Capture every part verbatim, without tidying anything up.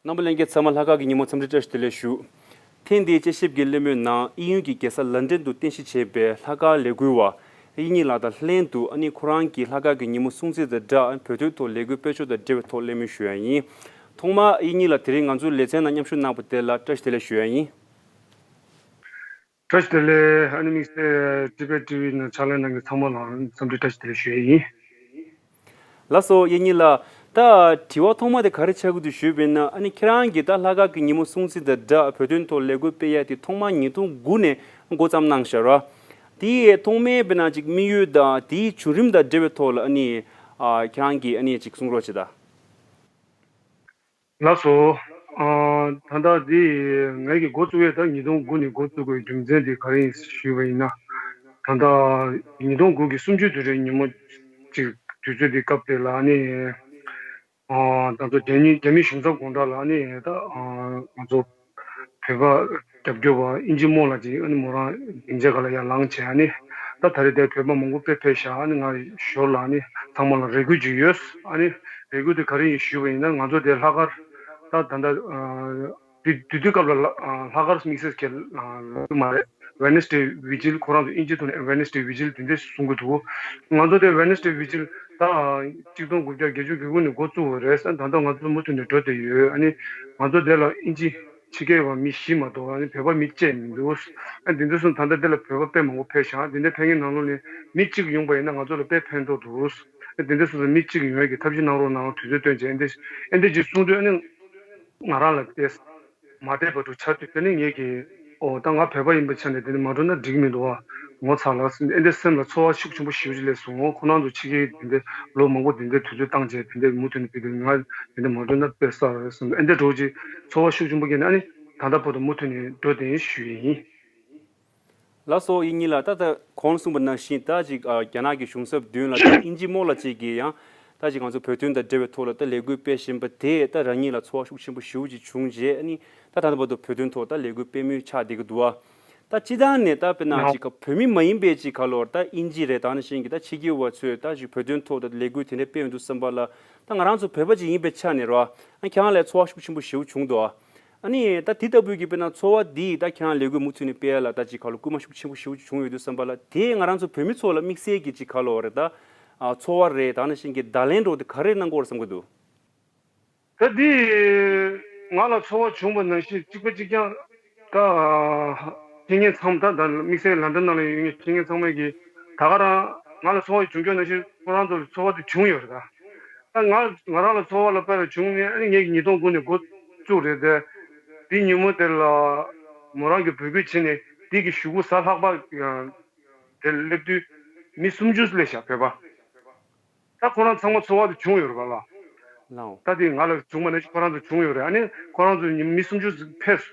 རྣམ་པ་ལྷན་རྒྱས་ཚང་མ་ལྷག་དཀར་གྱི་ཉིན་མོ་འཚམས་འདྲི་བཀྲ་ཤིས་བདེ་ལེགས་ཞུ། ཐེངས་འདིའི་དཔྱད་ཞིབ་ཀྱི་གླེང་མོལ་ནང་དབྱིན་ཡུལ་གྱི་རྒྱལ་ས་ལན་ཀྲན་དུ་རྟེན་གཞི་བྱས་པའི་ལྷག་དཀར་ལས་འགུལ་བ་དབྱིག་གཉེན་ལགས་དང་ལྷན་དུ་ཨ་ནི་ཁོ་རང་གི་ལྷག་དཀར་གྱི་ཉིན་མོ་སྲུང་བརྩི་དང་སྦྲགས་བོད་དོན་ཐོག་ལས་འགུལ་སྤེལ་ཕྱོགས་དང་འབྲེལ་བའི་ཐོག་གླེང་མོལ་ཞུ་ཡ་ཡིན། ཐོག་མར་དབྱིག་གཉེན་ལགས་དེ་རིང་ང་ཚོའི་ལེ་ཚན་ནང་མཉམ་ཞུགས་གནང་བ་དེ་ལ་བཀྲ་ཤིས་བདེ་ལེགས་ཞུ་ཡ་ཡིན། བཀྲ་ཤིས་བདེ་ལེགས། ཨ་ནི་དམིགས་བསལ་ཊི་བེཊ་ཊི་ཝི་ནང་ཕྱག་ལས་གནང་མཁན་ཚང་མ་ལ་འཚམས་འདྲི་བཀྲ་ཤིས་བདེ་ལེགས་ཞུ་ཡས་ཡིན། ལགས་སོ། དབྱིག་གཉེན་ལགས། ད་དྲི་བ་ཐོག་མ་དེ་ག་རེ་ཆགས་ཀྱི་འདུག་ཞུས་པ་ཡིན་ན། ཨ་ནི་ཁྱེད་རང་གིས་ད་ལྷག་དཀར་གྱི་ཉིན་མོ་སྲུང་བརྩི་དང་སྦྲགས་བོད་དོན་ཐོག་ལས་འགུལ་སྤེལ་ཡ་དེ་ཐོག་མར་ཉིས་སྟོང་དགུ་ནས་འགོ་བརྩམས་གནང་བཞག་ར། དེའི་ཐོག་མའི་དཔེར་ན་ཅིག་དམིགས་ཡུལ་དང་དེའི་བྱུང་རིམ་དང་འབྲེལ་བའི་ཐོག་ལ་ཨ་ནི་ཨ་ཁྱེད་རང་གིས་ཨ་ནི་ཅིག་གསུང་རོགས་བྱེད་ད། ལགས་སོ། ཨ་ད་ལྟ་འདི་ངས་ཀྱི་འགོ་བཙུགས་ཡས་ད་ཉིས་སྟོང་དགུ་ནས་འགོ་བཙུགས་དགོས་རྒྱུ་མཚན་དེ་ག་རེ་ཡིན་ཞུས་པ་ཡིན་ན། ད་ལྟ་ཉིས་སྟོང་དགུ་གི་གསུམ་བཅུའི་དུས་དྲན་ཉིན་མོ་གཅིག་དུས་ཚོད་འདི་སྐབས་དེ་ལ་ཨ་ནི། ཨ་ད་ཚོ་རྒྱ་མི་རྒྱ་མི་གཞུང་ཚབ་དགོང་དག་ལ་ཨ་ནི་ད་ཨ་ང་ཚོ་བོད་པ་རྒྱབ་སྐྱོར་བ་ཨིན་ཇི་རྨོ་ལགས་ཀྱིས་ཨ་ནི་མོ་རང་སྡིངས་ཆ་སྒང་ལ་ཡར་ལངས་བྱས། ཨ་ནི་ད་ད་རེས་དེར་བོད་པ་མང་པོ་དཔེ་ཕེབས་ཤག་ཨ་ནི་ང་ཞོར་ལ་ཨ་ནི་ཚང་མ་ལ་རེ་སྐུལ་ཅིག་ཡོད། ཨ་ནི་རེ་སྐུལ་དེ་ག་རེ་ཡིན་ཞུས་པ་ཡིན་ན། ང་ཚོ་དེ་ལྷག་དཀར་ད་ད་ལྟ་ཨ་དེ་དུས་དུས་སྐབས་ལ་ལ་ལྷག་དཀར་དམིགས་བསལ་གྱི་ལ་ལ་མ་རེད། Wednesday Vigil ཁོ་རང་ཚོ་ཨིན་ཇི་ཐོག་ནས་Wednesday Vigil དེ་འདྲ་གསུང་གི་འདུག་ང་ཚོ་དེ་Wednesday Vigil ད་གཅིག་སྟོང་དགུ་བརྒྱ་བརྒྱད་ཅུ་གྱ་དགུ་ནས་འགོ་བཙུགས་པ་རེད། ད་ལྟ་ང་ཚོ་མུ་མཐུད་ནས་འགྲོ་བསྡད་ཡོད། ཨ་ནི་ང་ཚོ་དེ་ལ་ཨིན་ཇི་ཕྱི་རྒྱལ་བ་མི་བཞི་མ་གཏོགས་ཨ་ནི་བོད་པ་མི་བཅས་མི་འདུག་ཨ་འདི་འདྲ་སོང་ད་ལྟ་དེ་ལ་བོད་པ་དཔེ་མང་པོ་ཕེབས་ཤག་དེ་འདྲ་ཕེབས་མཁན་ནང་ལོགས་ནས་མི་གཅིག་ཡོང་པ་ཡིན་ན་ང་ཚོ་ལ་དཔེ་ཕན་ཐོགས་འདུག་ཨ་འདི་འདྲ་སོང་ཙང་མི་གཅིག་ཡོང་ཡས་ཀྱི་ཐབས་ཤེས་གནང་རོགས་གནང་། དུས་ཚོད་བཏོན་བྱས་ཨ་འདི་ཨ་འདི་ཅིག་གསུང་དུས་ཨ་ནི་ང་རང་ལ་བལྟས། མ་བསྡད་པ་འདྲ་ཆགས་དུས་དེ་ནི་ངེད་ཀྱིས་ཨོ་ད་ང་བོད་པ་ཡིན་པའི་ཆ་ནས་དེ་ནི་མ་འགྲོ་ན་འགྲིག་མི་འདུག་ཨ། ངོ་ཚ་ལ་ཟེར་ཨེ་འདྲ་སེམས་ལ་ཚོར་བ་ཤུགས་ཆེན་པོ་ཞེ་པོ་ཅིག་སླེབས་སོང་། ཁོ་རང་ཚོ་ཕྱི་རྒྱལ་དེ་འདྲ་ལོ་མང་པོ་དེ་འདྲ་དུས་ཚོད་བཏང་བྱས་དེ་འདྲ་མུ་མཐུད་ནས་ཕེབས་དུས་ང་དེ་འདྲ་མ་འགྲོ་ན་དཔེ་བསགས་རེད་བསམ། ཨེ་འདྲ་འདྲ་བོ་ཅིག་ཚོར་བ་ཤུགས་ཆེན་པོ་སྐྱེས་ནས་ཨ་ནི་ད་ལྟ་བར་དུ་མུ་མཐུད་ནས་འགྲོ་བསྡད་ཡིན་ཞུ་ཡས་ཡིན། ལགས་སོ། དབྱིག་གཉེན་ལགས། ད་ལྟ་གོང་གསུངས་པ་ནང་བཞིན་ད་ཅིག་ཨ་རྒྱ་ནག་གི་གཞུང་ཚབ་མདུན་ལ་ད་ཨིན་ཇི་རྨོ་ལགས་ཅིག་གིས་ཡང་ད་ཅིག་ང་ཚོ་བོད་དོན་དང་འབྲེལ་བའི་ཐོག་ལ་ད་ལས་འགུལ་སྤེལ་བཞིན་པ་དེས་ད་རང་ཉིད་ལ་ཚོར་བ་ཤུགས་ཆེན་པོ་ཞེ་པོ་ཅིག་བྱུང་རྗེས་ཨ་ནི་ད་ད་ལྟ་བར་དུ་བོད་དོན་ཐོག་ད་ལས་འགུལ་སྤེལ་མུས་ཆགས་བསྡད་ཀྱི་འདུག་བ། ད་སྤྱིར་བཏང་ནས་ད་དཔེར་ན་ཅིག་བོད་མི་མ་ཡིན་པའི་ཅིག་ག་ལོར་ད་ཨིན་ཇི་རེད། ད་ནང་བཞིན་གྱི་ད་ཕྱི་རྒྱལ་བ་ཚོས་ད་ཅིག་བོད་དོན་ཐོག་ད་ལས་འགུལ་དེ་འདྲ་སྤེལ་ཡོང་དུས་ཙམ་པ་ལ་ད་ང་རང་ཚོ་བོད་པ་ཅིག་ཡིན་པའི་ཆ་ནས་ར་ཨ་ཁྱེད་རང་ལ་ཚོར་བ་ཤུགས་ཆེན་པོ་ཞེ་པོ་བྱུང་འདུག་བ། ཨ་ནི་ད་དེ་ལྟ་བུའི་གི་དཔེར་ན་ཚོར་བ་འདི་ད་ཁྱེད་རང་ལས་འགུལ་མུ་མཐུད་ནས་སྤེལ་ཡ་ལ་ད་ཅིག་ག་ལོ་སྐུལ་མ་ཤུགས་ཆེན་པོ་ཞེ་པོ་ཅིག་བྱུང་ཡོད་དུས་ཙམ་པ་ལ་དེས་ང་རང་ཚོ་བོད་མི་ཚོ་ལ་དམིགས་བསལ་གྱི་ཅིག་ག་ལོ་རེད་ད་ཨ་ཚོར་བ་རེད། ད་ནང་བཞིན་གྱི་བརྡ་ལན་འདྲ་བོ་དེ་ག་རེ་གནང་དགོས་རེད་བསམ་གྱི་འདུག་ད་འདི་ང་ལ་ཚོར་བ་བྱུང་བ་ནང་བཞིན་གཅིག་པ་གཅིག་རྐྱང་ད་ཁྱེད་ངན་ཚང་མ་ད་ད་དམིགས་བསལ་ལན་ཀྲན་ནང་ལ་ཡོད་མཁན་ཁྱེད་ངན་ཚང་མས་ཀྱིས་ད་ག་རང་ང་ལ་ཚོར་བ་བྱུང་རྒྱུ་ནང་བཞིན་ཁོ་རང་ཚོ་ལ་ཚོར་བ་དེ་བྱུང་ཡོད་རེད་ད། ད་ང་ང་རང་ལ་ཚོར་བ་ལ་དཔེ་ལ་བྱུང་ནས་ཨ་ནི་ངེད་ཀྱི་ཉིས་སྟོང་དགུ་ནས་འགོ་བཙུགས་རེད་དེ། འདི་ཉིན་མོ་དེ་ལ་མོ་རང་གི་འབོད་སྐུལ་བྱས་ནས་འདི་གི་གཞུག་གུ་གཟའ་ལྷག་པ་དེ་སླེབས་དུས་མི་སུམ་ཅུ་སླེབས་ཤག་བོད་པ། ད་ཁོ་རང་ཚང་མ་ཚོར་བ་དེ་བྱུང་ཡོད་རེད་པ་ལགས། ལའོ། ད་དེ་ང་ལ་བྱུང་བ་ནས་ཁོ་རང་ཚོ་བྱུང་ཡོད་རེད། ཨ་ནི་ཁོ་རང་ཚོ་མི་སུམ་ཅུ་ཕེབས།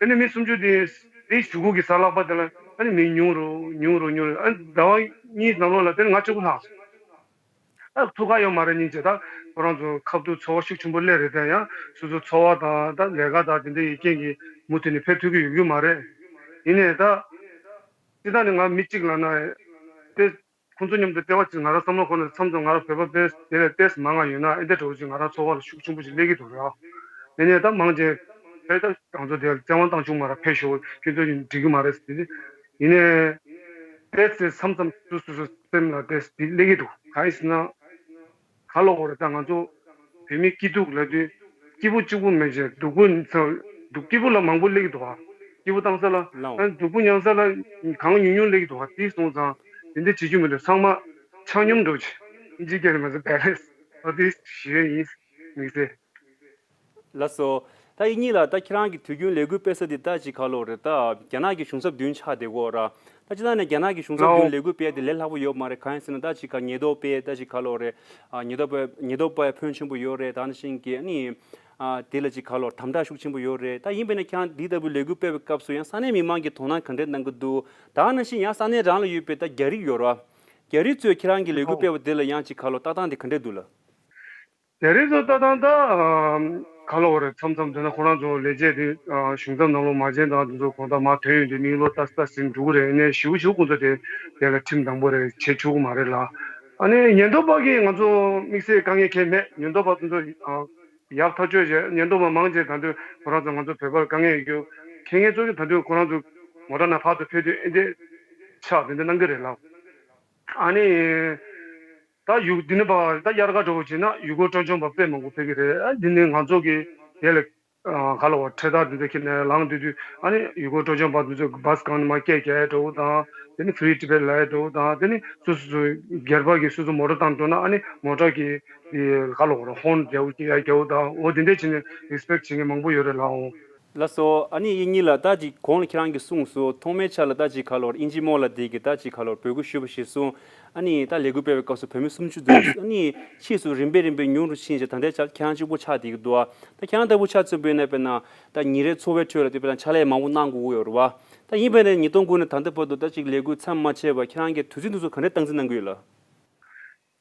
ཨ་ནི་མི་སུམ་ཅུ་དེ་དེའི་གཞུག་གུ་གི་གཟའ་ལྷག་པ་དེ་ལ་ཨ་ནི་མི་ཉུང་རུ་ཉུང་རུ་ཉུང་རུ་ཨ་ནི་ཟླ་བ་གཉིས་ནང་ལོགས་ལ་དེ་ནི་ང་གཅིག་པུ་ལྷག་སོང་། ཨ་ཐུག་ག་ཡོད་མ་རེད་སྙིང་རྗེ། ད་ཁོ་རང་ཚོ་ཁ་ཐུག་ཚོར་བ་ཤུགས་ཆེན་པོ་སླེབས་རེད། དེ་ཡང་སོ་སོ་ཚོར་བ་དང་ད་ལས་ཀ་དང་དེ་འདྲ་ཡི་རྐྱེན་གྱིས་མུ་མཐུད་ནས་ཕེབས་ཐུབ་ཀྱི་ཡོད་རྒྱུ་མ་རེད། ཡིན་ནའི་ད་སྤྱིར་བཏང་ནས་ང་མི་གཅིག་ལབ་ན་དེ། ཁོང་ཚོ་མཉམ་དུ་ལྟེ་བ་གཅིག་ང་རང་བསམ་བློ་འཁོར་ནས་མཚམས་མཚམས་ང་རང་བོད་པ་དཔེ་དེ་ལས་ཏོག་ཙམ་མང་ང་ཡོད་ན་ཨེ་འདྲ་འདྲ་བོ་ཅིག་ང་རང་ཚོར་བ་ལ་ཤུགས་ཆེན་པོ་ཅིག་སླེབས་ཀྱི་འདུག་རེད། དེ་ནས་ད་མང་ཆེ་བས་ད་ང་ཚོ་དེ་ལ་བཙན་དབང་བཏང་བཅུག་མ་རེད། ཕེབས་ཤོག་ཁྱོད་ཚོ་འགྲིག་གི་མ་རེད་ཟེར་དེ། ཡིན་ནའི་ཏོག་ཙམ་མཚམས་མཚམས་སོ་སོ་སོ་སེམས་ལ་ཏོག་ཙམ་དེ་སླེབས་ཀྱི་འདུག་གང་ཡིན་ཟེར་ན། ག་ལ་འོ་རེད། ད་ང་ཚོ་བོད་མི་སྐྱིད་སྡུག་ལབ་དུས་སྐྱིད་པོ་གཅིག་པོ་མེད་ཅེས་སྡུག་པོ་ཚ་སྡུག་སྐྱིད་པོ་ལ་མང་པོ་སླེབས་ཀྱི་འདུག་ག་སྐྱིད་པོ་བཏང་ས་ལ་ལའོ། ཨ་སྡུག་པོ་མྱངས་ས་ལ་གང་ཉུང་ཉུང་སླེབས་ཀྱི་འདུག་ག་དེ་སོང་ཙང་དེ་འདྲ་བྱེད་རྒྱུ་མི་འདུག་ཚང་མ་ཆ་སྙོམས་འགྲོ་ཆེ་ཨིན་ཇི་སྐད་ལ་མ་ཟད་བེ་ལེན་སི་ཨོ་དེ་ཞུ་ཡས་ཡིན། དམིགས་བསལ། ལགས་སོ། ད་དབྱིག་གཉེན་ལགས། ད་ཁྱེད་རང་གི་དུས་རྒྱུན་ལས་འགུལ་སྤེལ་ས་དེ་ད་ཅིག་ག་ལོ་རེད། ད་རྒྱ་ནག་གི་གཞུང་ཚབ་མདུན་ཆགས་བསྡད་ཀྱི་ཡོད་རེད། ད་སྤྱིར་བཏང་ནས་རྒྱ་ནག་གི་གཞུང་ཚབ་མདུན་ལས་འགུལ་སྤེལ་དེ་ལས་སླ་པོ་ཡོད་མ་རེད། གང་ཡིན་ཟེར་ན་ད་ཅིག་ག་ཉེན་རྟོག་པས་ད་ཅིག་ག་ལོ་རེད། ཨ་ཉེན་རྟོག་པ་ཉེན་རྟོག་པ་ཕོན་ཆེན་པོ་ཡོད་རེད། ད་ནང་བཞིན་གྱི་ཨ་ནི་ཨ་དེ་ལ་ཅིག་ག་ལོ་དམ་དྲག་ཤུགས་ཆེན་པོ་ཡོད་རེད། ད་ཡིན་པས་ན་ཁྱེད་རང་འདི་ལྟ་བུའི་ལས་འགུལ་སྤེལ་བའི་སྐབས་སུ་ཡང་ས་གནས་མི་མང་གིས་དོ་སྣང་ག་འདྲས་གནང་གི་འདུག་ད་ནང་བཞིན་ཡང་ས་གནས་རང་ལ་ཡོད་པའི་ད་རྒྱ་རིགས་ཡོད་རེད། རྒྱ་རིགས་ཚོས་ཁྱེད་རང་གི་ལས་འགུལ་སྤེལ་བ་དེ་ལ་ཡང་ཅིག་ག་ལོ་ལྟ་སྟངས་དེ་ག་འདྲས་འདུག་ལགས། དེ་རིང་ཚོ་ལྟ་སྟངས་ད་ག་ལ་བ་རེད། མཚམས་མཚམས་དེ་ན་ཁོ་རང་ཚོ་ལས་བྱེད་དེ་གཞུང་ཚབ་ནང་ལོགས་མ་བྱན་དང་དེ་ཚོ་གོང་ད་མ་ཐོན་ཡོང་དུས་མིག་ལོག་ལྟ་ལྟ་ཟིན་འགྲོ་གི་རེད། ནས་ཞུ་ཞུ་ཁོང་ཚོ་དེ་དེ་ལ་ཁྲིམས་དང་པོ་རེད་བྱེད་ཆོག་གི་མ་རེད་ལ། ཨ་ནི་ཉེན་རྟོག་པ་གིས་ང་ཚོ་དམིགས་བསལ་དཀའ་ངལ་གང་ཡང་མེད། ཉེན་རྟོག་པ་དེ་ཚོ་ ཡག་ཐག་ཆོད་བྱས་ཉེན་རྟོག་པ་མང་ཆེ་ད་དུང་ཁོ་རང་ཚོ་ང་ཚོ་བོད་པར་དཀའ་ངལ་ཡོད་རྒྱུ་མཁས་མཁན་ཚོ་གི་ད་དུང་ཁོ་རང་ཚོ་མོ་ཊ་ནང་ཕར་ཚུར་ཕེབས་དུས་ཨེ་འདྲས་ཆགས་དེ་འདྲ་གནང་གི་རེད་ལགས། ཨ་ནི། ད་ཡུ་འདི་ནས་ཕར་ད་དབྱར་ཁ་འདྲ་བོ་བྱས་ན་ཡུལ་སྐོར་སྤྲོ་འཆམ་པ་དཔེ་མང་པོ་ཕེབས་ཀྱི་རེད། ཨ་འདི་ནས་ང་ཚོ་གི་དེ་ལ་ཨ་ག་ལ་བ་འཕྲེད་དར་འདི་ཚོ་ཁྱེར་ནས་ལངས་སྡོད་དུས་ཨ་ནི་ཡུལ་སྐོར་སྤྲོ་འཆམ་པ་འདི་ཚོ་བྷ་སི་སྒང་ནས་མར་སྐད་རྒྱག་ཡ་འདྲ་བོ་དང་དེ་ནས་Free Tibet་ལབ་ཡ་འདྲ་བོ་དང་དེ་ནས་སོ་སོ་སོ་སྒེར་པ་གི་སོ་སོ་མོ་ཊ་བཏང་འགྲོ་ན་ཨ་ནི་མོ་ཊ་གི་དེ་ག་ལ་བ་ཧོན་རྒྱག་ཡ་རྒྱག་དང་འོ་དེ་འདྲས་བྱས་ནས་རེ་སི་པེག་བྱེད་མཁན་མང་པོ་ཡོད་རེད་ལགས། ལགས་སོ། ཨ་ནི་ཡིན་ཉིན་ལ་ད་ཅིག་གོང་ལ་ཁྱེད་རང་གིས་གསུངས་སོང་། ཐོག་མའི་ཆ་ལ་ད་ཅིག་ག་ལོར་ཨིན་ཇི་མོ་ལ་བསྡད་ཀྱི་ད་ཅིག་ག་ལོར་བོད་སྐད་ཞུ་བ་ཞིག་གསུངས། ཨ་ནི་ད་ལས་འགུལ་སྤེལ་བའི་སྐབས་སུ་བོད་མི་སུམ་ཅུ་འདུག་ཨ་ནི་ཕྱིས་སུ་རིམ་པས་རིམ་པས་ཉུང་རུ་ཕྱིན་བྱས་ད་ལྟའི་ཆར་ཁྱེད་རང་གཅིག་པོ་ཆགས་བསྡད་ཀྱི་འདུག་ད་ཁྱེད་རང་ལྟ་བུ་ཆ་མཚོན་པ་ཡིན་ན་དཔེར་ན་ད་ཉིན་རེའི་འཚོ་བའི་ཁྲོད་ལ་དེ་དཔེར་ན་ཕྱག་ལས་མང་པོ་གནང་དགོས་ཀྱི་ཡོད་རེད་བ། ད་ཡིན་པས་ན་ཉིས་སྟོང་དགུ་ནས་ད་ལྟ་བར་དུ་ད་ཅིག་ལས་འགུལ་མཚམས་མ་ཆད་པར་ཁྱེད་རང་གིས་དུས་ཚོད་འདི་ཚོ་ག་འདྲས་སྟངས་འཛིན་གནང་གི་ཡོད་ལགས།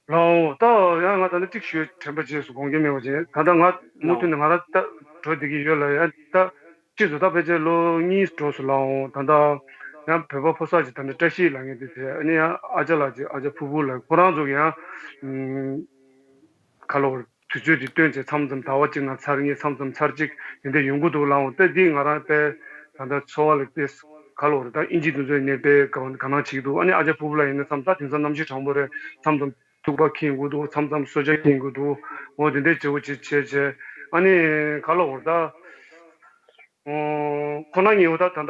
ལའོ། ད་ཡང་ང་ད་ནི་ཀྲིག་ཞུས་དྲན་པ་རྗེས་སུ་དགོངས་འགལ་མེད་པ་བྱས། ད་ལྟ་ང་མུ་མཐུད་ནས་ང་རང་ད་འགྲོ་བསྡད་ཀྱི་ཡོད་ལ་ཡང་ད་ཕྱིས་སུ་ད་ཕལ་ཆེར་ལོ་གཉིས་འགྲོ་སོང་ལའོ། ད་ལྟ་ཡང་བོད་པ་ཕོ་གསར་ཅིག་ད་ནི་བཀྲ་ཤིས་ལབ་མཁན་དེ་བྱས་ཨ་ནི་ཡང་ཨ་ཅག་ལགས་ཅིག་ཨ་ཅག་ཕུར་བུ་ལགས་ཁོ་རང་ཚོ་གི་ཡང་ཁ་ལོ་དུས་ཚོད་ཅིག་བཏོན་བྱས་མཚམས་མཚམས་ཟླ་བ་གཅིག་ནང་ཚར་གཉིས་མཚམས་མཚམས་ཚར་གཅིག་དེ་འདྲ་ཡོང་གི་འདུག་ལའོ། ད་འདི་ང་རང་དཔེ་ད་ལྟ་འཚོ་བ་ལ་དཔེ་ཁ་ལོ་རེད། ད་ཨིན་ཇི་དེ་ཚོ་ནས་དཔེ་ག་ག་ནང་བྱེད་ཀྱི་འདུག་ཨ་ནི་ཨ་ཅག་ཕུར་བུ་ལགས་ཡིན་ན་མཚམས་ད་དེང་སང་གནམ་གཤིས་གྲང་མོ་རེད། མཚམས་མཚམས་ཐུག་པ་འཁྱེར་དགོས་འདུག་མཚམས་མཚམས་གསོལ་ཇ་འཁྱེར་དགོས་འདུག་འོ་དེ་འདྲའི་བྱེད་སྒོ་ཅིག་བྱས་བྱས་ཨ་ནི་ག་ལ་འོར་ད། ཁོ་ན་ཉེ་བོ་ད་ད་ལྟ་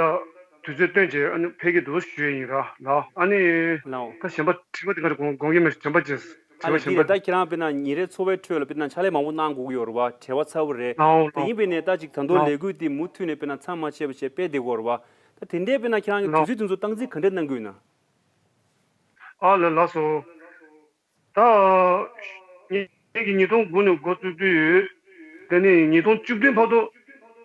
དུས་ཚོད་བཏོན་བྱས་ཨ་ནི་ཕེབས་ཀྱི་འདུག་ཞུ་ཡ་ཡིན་ར་ལ། ཨ་ནི་ལའོ། ད་གཞན་པ་དྲི་བ་དེ་ག་རེ་དགོངས་དགོངས་ཀྱི་མེད། གཞན་པ་བྱས། ཨ་དྲི་བ་ལ་གཞན་དེ་པ་རེད། ད་ཁྱེད་རང་དཔེར་ན་ཉིན་རེའི་འཚོ་བའི་ཁྲོད་ལ་དཔེར་ན་ཕྱག་ལས་མང་པོ་གནང་དགོས་ཀྱི་ཡོད་རེད་བ། བྲེལ་བ་ཚ་པོ་རེད། ལའོ་དེ་ལའོ། ཡིན་པས་ནས་ད་ཅིག་ད་དུང་ལའོ། ལས་འགུལ་དེ་མུ་མཐུད་ནས་དཔེར་ན་མཚམས་མ་ཆད་པ་བྱས་སྤེལ་བསྡད་ཀྱི་ཡོད་རེད་བ། ད་དེ་འདྲའི་དཔེར་ན་ཁྱེད་རང་གི་ལའོ། དུས་ཚོད་དེ་ཚོ་སྟངས་འཛིན་ག་འདྲས་གནང་གི་ཡོད་ན། ཨ་ལ་ལགས་སོ། ད་ངེད་ཀྱིས་ཉིས་སྟོང་དགུ་ནས་འགོ་བཙུགས་དུས་དེ་ནས་ཉིས་སྟོང་བཅུ་བདུན་བར་དུ་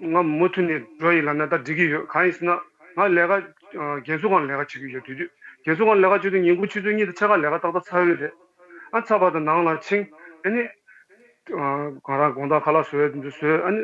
ང་མུ་མཐུད་ནས་འགྲོ་ཡི་ལབ་ན་ད་འགྲིག་གི་ཡོད། གང་ཡིན་ཟེར་ན་ང་ལས་ཀ་རྒན་གསོ་ཁང་ལས་ཀ་བྱེད་ཀྱི་ཡོད། དུས་དུས་རྒན་གསོ་ཁང་ལས་ཀ་བྱེད་དུས་ཉིན་གུང་ཆུ་ཚོད་གཉིས་དང་ཕྱེད་ཀ་ལས་ཀ་ཏག་ཏག་ཚར་ཡོད་རེད། ཨ་ཚར་བ་དང་ནང་ལ་ཕྱིན་དེ་ནས། ང་རང་དགོང་དག་ཁ་ལག་བཟོ་ཡ་དེ་ཚོ་བཟོས། ཨ་ནི་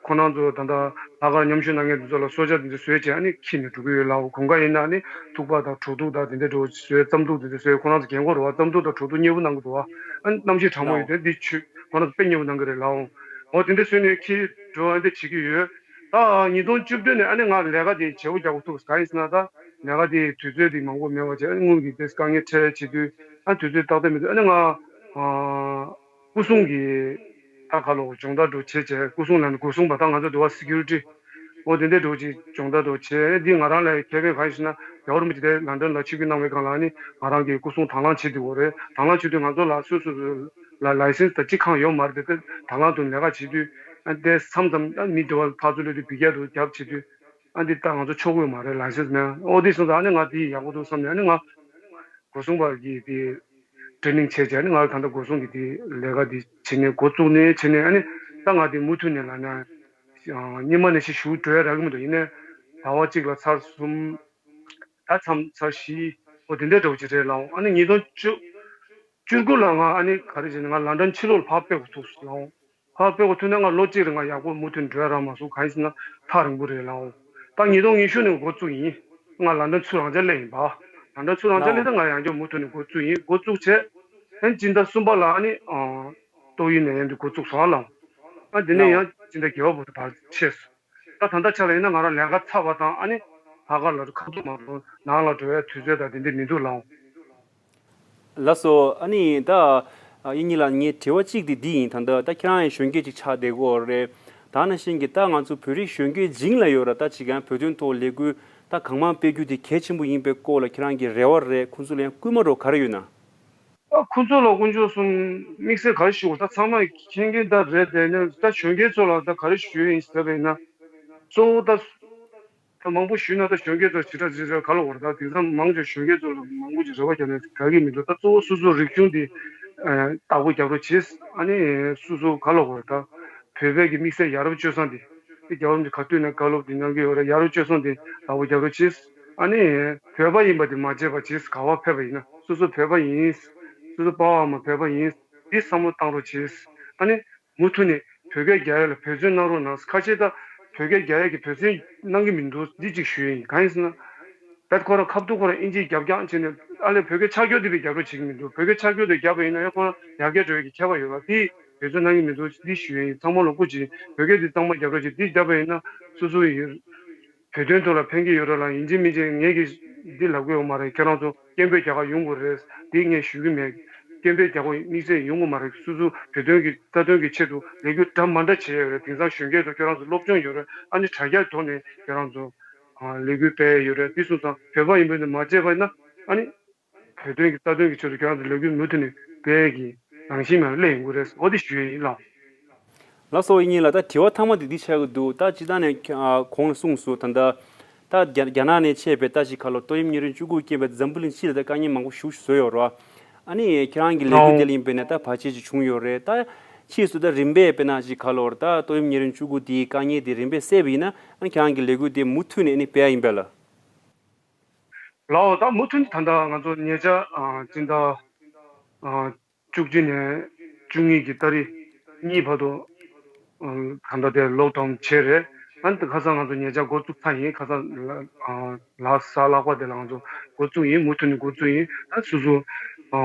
ཁོ་རང་ཚོ་ད་ལྟ་ལྷག་དཀར་མཉམ་ཞུགས་གནང་མཁན་དེ་ཚོ་ལ་གསོལ་ཇ་དེ་ཚོ་བཟོས་བྱས་ཨ་ནི་ཁྱེར་ནས་འགྲོ་གི་ཡོད་ལགས། དགུན་ཁ་ཡིན་ན་ཨ་ནི་ཐུག་པ་དང་གྲོ་ཐུག་དང་དེ་འདྲ་འདྲ་བོ་བཟོས། རྩམ་ཐུག་དེ་ཚོ་བཟོས། ཁོ་རང་ཚོ་རྒན་གོག་རེད་བ། རྩམ་ཐུག་དང་གྲོ་ཐུག་མཉེས་པོ་གནང་གི་འདུག་བ། ཨ་ནི་གནམ་གཤིས་གྲང་མོ་ཡོད་དུས་འདི་ཆུ་ཁོ་རང་ཚོ་དཔེ་མཉེས་པོ་གནང་གི་རེད་ལགས། འོ་དེ་འདྲ་བཟོས་ནས་ཁྱེར་འགྲོ་ཨ་འདྲ་བྱེད་ཀྱི་ཡོད། ད་ཉིས་སྟོང་བཅུ་བདུན་ནས་ཨ་ནི་ང་ལས་ཀ་དེ་བྱེད་པོ་རྒྱག་པོ་ཐུག་གང་ཡིན་ཟེར་ན་ད་ལས་ཀ་དེ་དུས་ཚོད་དེ་མང་པོ་མེད་པ་བྱས་ཨ་ནི་དངུལ་གྱི་དེ་དཀའ་ངལ་འཕྲད་བྱེད་དུས་ཨ་དུས་ཚོད་ཏག་ཏག་མི་འདུག་ཨ་ནི་ང་། སྐུ་སྲུང་གི་ད་ག་ལོ་སྦྱོང་བརྡར་འགྲོ་བྱེད་བྱས། སྐུ་སྲུང་ལ་ནི་སྒོ་སྲུང་པ་ད་ང་ཚོ་འདུག་བ་སི་ཀུ་རི་ཊི། འོ་དེ་འདྲས་འགྲོ་ཅིག་སྦྱོང་བརྡར་འགྲོ་བྱས། འདི་ང་རང་ལ་ཁེ་ཕན་གང་ཡོད་ཟེར་ན་རྒྱལ་བ་རིན་པོ་ཆེ་དེ་ལན་ཌན་ལ་ཆིབས་བསྒྱུར་གནང་བའི་སྒང་ལ་ནི་ང་རང་གི་སྐུ་སྲུང་དང་བླངས་བྱེད་དུས་འོ་རེད། དང་བླངས་བྱེད་དུས་ང་ཚོ་ལ་སོ་སོ་སོ་ལ་ལའི་སེན་སི་དང་གཅིག་ཁང་ཡོད་མ་རེད་དེ། དང་བླངས་དུ་ལས་ཀ་བྱེད་དུས་ཨ་དེ་མཚམས་མཚམས་ཨ་མི་འདུག་བ་ཕར་ཚུར་སླེབས་དུས་འབུད་རྒྱག་ཏུ་རྒྱབ་བྱེད་དུས་ཨ་འདི་ད་ང་ཚོ་ཆོག་གི་ཡོད་མ་རེད། ལའི་སེན་སི་མེད། འོ་དེ་སོང་ཙང་ཨ་ནི་ང་དེ་ཡག་པོ་འདུག་བསམ་ནས་ཨ་ནི་ང་སྒོ་སྲུང་པ་གི་དེ། ཊེ་ནིང་བྱས་བྱས་ནི་ང་ལ་ད་ལྟ་སྒོ་སྲུང་གི་དེ་ལས་ཀ་དེ་བྱེད་ནས་འགོ་བཙུགས་ནས་བྱེད་ནས་ཨ་ནི་ད་ང་དེ་མུ་མཐུད་ནས་ལབ་ན་ཉི་མ་ནས་ཤི་ཞུ་འགྲོ་ཡ་རག་གི་མི་འདུག་ཡིན་ནའི་ཟླ་བ་གཅིག་ལ་ཚར་གསུམ། ད་མཚམས་ཚར་བཞི། འོ་དེ་འདྲའི་འདྲ་བོ་ཅིག་རེད་ལགས། ཨ་ནི་ཉིས་སྟོང་བཅུ་བཅུ་དགུ་ལ་ང་ཨ་ནི་ག་རེ་བྱས་ནས་ང་ལན་ཌན་ཕྱི་ལོགས་ལ་ཕར་ཕེབས་དགོས་ཐུག་སོང་ལགས། ཕར་ཕེབས་དགོས་ཐུག་ན་ང་ལོ་གཅིག་རིང་ང་ཡག་པོ་མུ་མཐུད་འགྲོ་ཡ་རག་མ་སོང་། གང་ཡིན་ཟེར་ན་ཐག་རིང་པོ་རེད་ལགས། ད་ཉིས་སྟོང་ཉི་ཤུ་ནས་འགོ་བཙུགས་ཡིན། ང་ལན་ཌན་ཚུར་རང་འཇགས་སླེབས་ཡིན་པ། ལན་ཌན་ཚུར་རང་འཇགས་སླེབས་ད་ང་ཡང་བསྐྱར་མུ་མཐུད་ནས་འགོ་བཙུགས་ཡིན། འགོ་བཙུགས་བྱས། ཨ་ནི་སྤྱི་ཟླ་གསུམ་པ་ལ་ཨ་ནི་ཏོག་དབྱིབས་ནད་ཡམས་འདི་འགོ་བཙུགས་སོང་ཨ་ལགས། ཨ་དེ་ནས་ཡང་སྤྱི་ཟླ་བརྒྱད་པ་བར་དུ་བར་ཆད་སོང་། ད་ད་ལྟ་ཆ་ལ་ཡིན་ན་ང་རང་ལས་ཀ་ཚར་བ་དང་ཨ་ནི་ལྷག་དཀར་ལ་ཁ་ཐུག་མ་གཏོགས་ནང་ལ་འགྲོ་བའི་དུས་ཚོད་དང་དེ་འདྲ་མི་འདུག་ལགས། ལགས་སོ། ཨ་ནི་ད་ཨ་ཡིན་ཉིན་ལ་ངའི་དྲི་བ་གཅིག་དེ་འདི་ཡིན། ད་ལྟ་ད་ཁྱེད་རང་ཡང་གཞོན་སྐྱེས་ཅིག་ཆགས་བསྡད་ཀྱི་ཡོད་རེད། ད་ནང་བཞིན་གྱི་ད་ང་ཚོ་བོད་རིགས་གཞོན་སྐྱེས་རྗེས་ལ་ཡོད་ར་ད་ཅིག་ཡང་བོད་དོན་ཐོག་ལས་འགུལ་ད་གང་མང་སྤེལ་རྒྱུ་དེ་གལ་ཆེན་པོ་ཡིན་པའི་སྐོར་ལ་ཁྱེད་རང་གི་རེ་བ་རེད། ཁོང་ཚོ་ལ་ཡང་སྐུལ་མ་རོགས་ག་རེ་ཡོད་ན། ཨ་ཁོང་ཚོ་ལ་དཀོན་མཆོག་གསུམ་དམིགས་བསལ་ག་རེ་ཞུ་དགོས། ད་ཚང་མ་མཁྱེན་མཁན་ད་རེད་དེ་ནས་ད་གཞོན་སྐྱེས་ཚོ་ལ་ད་ག་རེ་ཞུ་ཡིན་ཟེར་བ་ཡིན་ན། གཙོ་བོ་ད་ད་མང་པོ་ཞུས་ན་ད་གཞོན་སྐྱེས་ཚོ་ཞེ་དྲག་ཞེ་དྲག་ག་ལ་བར་ད་དེང་སང་མང་ཆེ་གཞོན་སྐྱེས་ཚོ་ལ་མང་པོ་ཅིག་རེ་བ་བརྒྱབ་ནས་དགའ་གི་མི་འདུག་ད་གཙོ་བོ་སོ་སོ་རིག་གཞུང་འདི་བདག་པོ་རྒྱབ་རོགས་བྱེད། ཨ་ནི་སོ་སོ་ག་ལ་བར་ད་བོད་པའི་གི་དམིགས་བསལ་ཡ་རབས་སྤྱོད་བཟང་འདི་འདི་རྒྱལ་བ་རིན་པོ་ཆེ་ག་དུས་ནས་བཀའ་སློབ་འདི་གནང་གི་ཡོད་རེད། ཡ་རབས་སྤྱོད་བཟང་འདི་བདག་པོ་རྒྱབ་རོགས་བྱེད། ཨ་ནི་བོད་པ་ཡིན་པ་འདི་མ་བརྗེད་པ་བྱེད། ག་བ་ཕེབས་པ་ཡིན་ན་སོ་སོ་བོད་པ་ཡིན། སོ་སོ་ཕ་བ་མ་བོད་པ་ཡིན། འདི་བསམ་བློ་བཏང་རོགས་བྱེད། ཨ་ནི། མུ་མཐུད་ནས་བོད་སྐད་རྒྱག་ཡ་ལ་འབད་བརྩོན་གནང་རོགས་གནང་། ཁ་ཤས་ད་བོད་སྐད་རྒྱག་ཡ་གི་འབད་བརྩོན་གནང་གི་མི་འདུག་འདི་གཅིག་ཞུ་ཡ་ཡིན། གང་ཡིན་ཟེར་ན། ད་ཁོ་རང་ཁ་ཐུག་ཁོ་རང་ཨིན་ཇི་རྒྱབ་རྐྱང་བྱས་ནས་ཨ་ལས་བོད་སྐད་ཆ་རྒྱུས་དེ་བས་རྒྱབ་རོགས་བྱེད་ཀྱི་མི་འདུག་བོད་སྐད་ཆ་རྒྱུས་དེ་རྒྱབ་པ་ཡིན་ན་ཡང་ཁོ་རང་ཡར་རྒྱས་འགྲོ་ཡ་གི་ཁྱད་པར་ཡོད་པ་དེ་ འབད་བརྩོན་གནང་གི་མི་འདུག་འདི་ཞུ་ཡ་ཡིན། ཚང་མ་ལ་སྐུ་མཁྱེན། བོད་སྐད་འདི་གཙང་མ་རྒྱབ་རོགས་གྱིས། འདི་བརྒྱབ་པ་ཡིན་ན་སོ་སོ་ཡི་བོད་དོན་ཐོག་ལ་ཕན་གྱི་ཡོད་རེད་ལ། ཡིན་གཅིག་མིན་གཅིག་ངས་ཀྱིས་འདི་ལབ་ཀྱི་ཡོད་མ་རེད། ཁྱེད་རང་ཚོ་སྐད་འབོད་རྒྱག་ག་ཡོང་དགོས་རེད། འདི་ངས་ཞུ་གི་མེད། སྐད་འབོད་རྒྱག་དགོས་དམིགས་བསལ་ཡོང་གི་མ་རེད། སོ་སོ་བོད་དོན་གྱི་རྩ་དོན་གྱི་ཆེད་དུ་ལས་འགུལ་འདྲ་མ་འདྲ་བྱས་ཡོད་རེད། དེང་སང་གཞོན་སྐྱེས་ཚོ་ཁྱེད་རང་ཚོ་སློབ་སྦྱོང་ཡོད་རེད། ཨ་ནི་དྲ་རྒྱ་ཐོག་ནས་ཁྱེད་རང་ཚོ་ལས་འགུལ་སྤེལ་ཡོད་རེད། འདི་སོང་ཙང་བོད་པ་ཡིན་པ་ནི་མ་བརྗེད་པ་ཡིན་ན། ཨ་ནི་བོད་དོན་གྱི་རྩ་དོན་གྱི་ཆེད་དུ་ཁྱེད་རང་ཚོ་ལས་འགུལ་མུ་མཐུད་ནས་སྤེལ་གྱི་རང་བཞིན་མེད་པར་སླེབས་ཡོང་གི་རེད། འོ་དེ་ཞུ་ཡ་ཡིན་ལགས། ལགས་སོ། ཡིན་ལ་ད་དྲི་བ་མཐའ་མ་དེ་འདི་ཆགས་ཀྱི་འདུག་ད་སྤྱིར་བཏང་ནས་ཁྱ- ཨ་གོང་ལ་གསུངས་སོང་། ད་ལྟ་ད་རྒྱ- རྒྱ་ནག་ནས་མཆེད་པའི་ད་ཅིག་ཁ་ལོ་ཏོག་དབྱིབས་ཉེར་བཅུ་དགུ་རྐྱེན་པས་འཛམ་བུ་གླིང་སྤྱི་ལ་ད་དཀའ་ངལ་མང་པོ་ཞིག་བཟོས་ཡོད་རེད། ཨ་ནི་ཁྱེད་རང་གི་ལས་འགུལ་ལའོ། དེ་ལ་ཡིན་པས་ན་ད་བར་ཆད་ཅིག་བྱུང་ཡོད་རེད། ད་ཕྱིས་སུ་ད་རིམ་པས་དཔེར་ན་ཅིག་ཁ་ལོ་ད་ཏོག་དབྱིབས་ཉེར་བཅུ་དགུ་དེའི་དཀའ་ངལ་དེ་རིམ་པས་སེལ་བ་ཡིན་ན། ཨ་ནི་ཁྱེད་རང་གི་ལས་འགུལ་དེ་མུ་མཐུད་ནས་ཨ་ནི་སྤེལ་ཡ་ཡིན་པས་ལགས། ལའོ། ད་མུ་མཐུད་ད་ལྟ་ང་ཚོ་ཉེ་ཆར་ཨ་སྤྱི་ཟླ་ཨ་བཅུ་གཅིག་ནས་བཅུ་གཉིས་ཀྱི་ཏ་རིག་གཉིས་བར་དུ་ཨ་ད་ལྟ་དེ་ལོག་ཌའོན་བྱས་རེད། ཨ་ནི་ཁ་སང་ང་ཚོ་ཉེ་ཆར་འགོ་བཙུགས་ཚར་ཡིན། ཁ་སང་ལ་ཨ་ལ་གཟའ་ལྷག་པ་དེ་ལ་ང་ཚོ་འགོ་བཙུགས་ཡིན། མུ་མཐུད་ནས་འགོ་བཙུགས་ཡིན། ད་སོ་སོ་ཨ་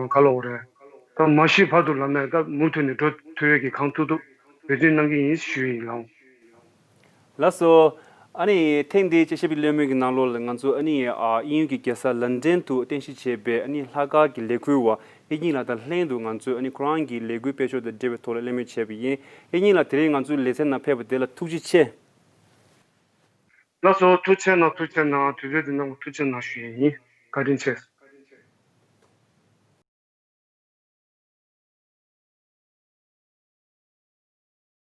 ག་ལབ་དགོས་རེད། ད་མ་ཤི་བར་དུ་ལབ་ན་ད་མུ་མཐུད་ནས་འགྲོ་ཐུབ་ཡས་ཀྱི་གང་ཐུབ་ཐུབ་འབད་བརྩོན་གནང་གི་ཡིན་ཞུ་ཡིན་ལགས། ལགས་སོ། ཨ་ནི་ཐེངས་འདིའི་དཔྱད་ཞིབ་ཀྱི་གླེང་མོལ་གྱི་ནང་ལོགས་ལ་ང་ཚོ་ཨ་ནི་ཨ་དབྱིན་ཡུལ་གྱི་རྒྱལ་ས་ལན་ཀྲན་དུ་རྟེན་གཞི་བྱས་པའི་ཨ་ནི་ལྷག་དཀར་གྱི་ལས་འགུལ་བ་ཨེ་ཉིང་ལགས་དང་ལྷན་དུ་ང་ཚོས་ཨ་ནི་ཁོ་རང་གི་ལས་འགུལ་སྤེལ་ཕྱོགས་དང་འབྲེལ་བའི་ཐོག་ལ་གླེང་མོལ་བྱས་པ་ཡིན། ཨེ་ཉིང་ལགས་དེ་རིང་ང་ཚོའི་ལེ་ཚན་ནང་ཕེབས་པ་དེ་ལ་ཐུགས་རྗེ་ཆེ། ལགས་སོ། ཐུགས་རྗེ་གནང་། ཐུགས་རྗེ་གནང་། དུས་ཚོད་འདི་གནང་བར་ཐུགས་རྗེ་གནང་ཞུ་ཡས་ཡིན། བཀའ་དྲིན་ཆེ།